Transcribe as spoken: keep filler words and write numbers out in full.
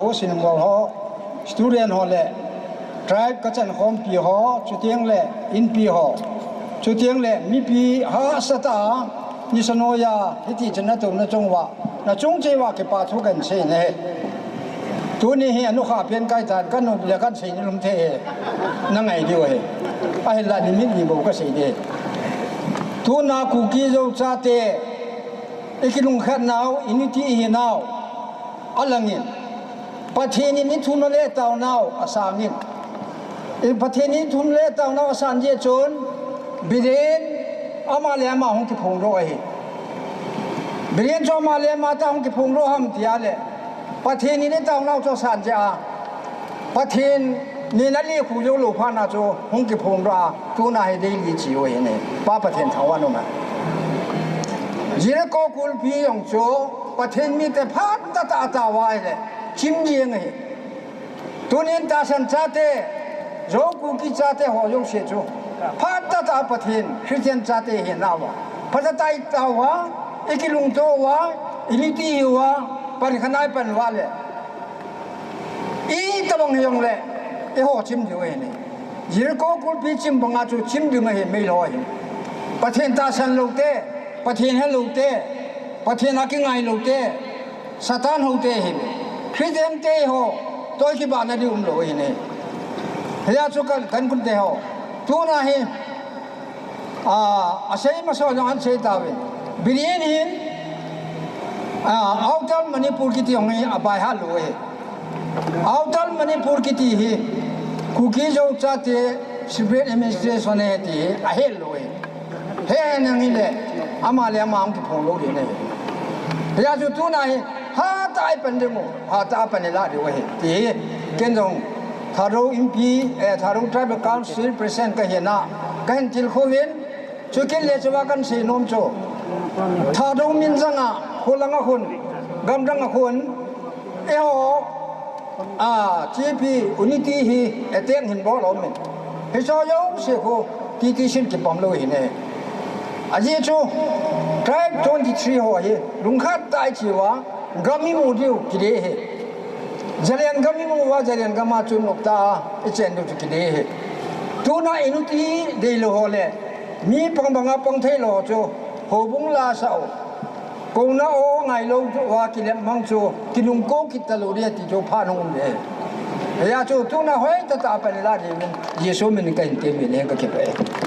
Ho sinbol ho, student ho le, tribe kachan khompi ho, chuteng le inpi ho, chuteng le mipi hahsa tah a, nisa noiya hiti chun natouna chung uva, nachung cheh uva kipa thu kahin sei e. Tuni hi anukha pen kahitan, kanop le kahin sei nom thei e. Nangai diu ahi. Ahinla nimit ni bou kasei e. Tuna Kuki Zo chate, ikilungkhat nau, unity ihi nau, alangin, Pathen in ithum le taonau asangin. I Pathen in ithum le taonau asan jeh chun, Biren ama le ama hung kiphongdoh ahi. Biren chu ama le ama tah hung kiphongdoh ham tia le, Pathen in itaonau chu asan jeh a, Pathen in alekhu jou lou phat na chu hung kiphongdoh a, tuna hi Delhi che u ahi ne. Pa Pathen thangvah in um hen. Jericho kulpi jong chu Pathen mite phat tah tah a atao ahile, chim jeng ahi. Tunin tahsan chate, Zo Kuki chate ho jouse chu, phat tah tah a Pathen, Christian chate hi nau a, phat tah tah a itao uva, ikilungto uva, unity ihi uva, pan khat a ipan uva le, itobang hijongle, eiho chim diu ahi ne. Jericho kulpi chim banga chu chim ding ahi, meilhou ahi. Pathen tahsan lou te, Pathen he lou te, Pathen a kingai lou te, Satan houte hi, Christian te ho, toh kibahna ding umlou ahi ne. Hijeh chun kan, kan khonte ho, tuna hi, a, asei masa jong ahin sei tauvin. Biren hin, a, Outer Manipur kiti jong hi abai hat lou ahi. Outer Manipur kiti hi, Kuki Zo chate separate administration ahi ti hi ahel lou ahi. He nang hile, ama le ama hung kiphong lou ding ahi. Hijeh chun tuna hi, hatah a ipan ding u, hatah a pan ilah diu ahi, ti hi. Ken jong, Thadou Inpi, eh, Thadou Tribal Council President kahina, kahin tilkhouvin, chukit le chua kahin sei nom chu, Thadou min janga, kho langa khun, gam danga khun, eiho, a, T P unity hi attack hin bol aum in. Hiche jouse khu T T C in kipom lou ahi ne. Ajeh chu tribe twenty three ho hi lungkhat tah a iche uva, gam imu diu kidei ahi. Zalen gam imu uva, Zalen gam a chu noptah a ichen diu chu kidei ahi. Tuna unity deilou ho le, mi pang banga pang theilou ho chu, houbung la sah u. Kouna o ngailou chu, uva kilem mang chu, kinungko kit talou ding ti chu phat hung um ding ahi. Hijeh chun tuna hoitah tah a pan ilah ding uvin, Jesu min in kahin temmin ahi, kakipah e.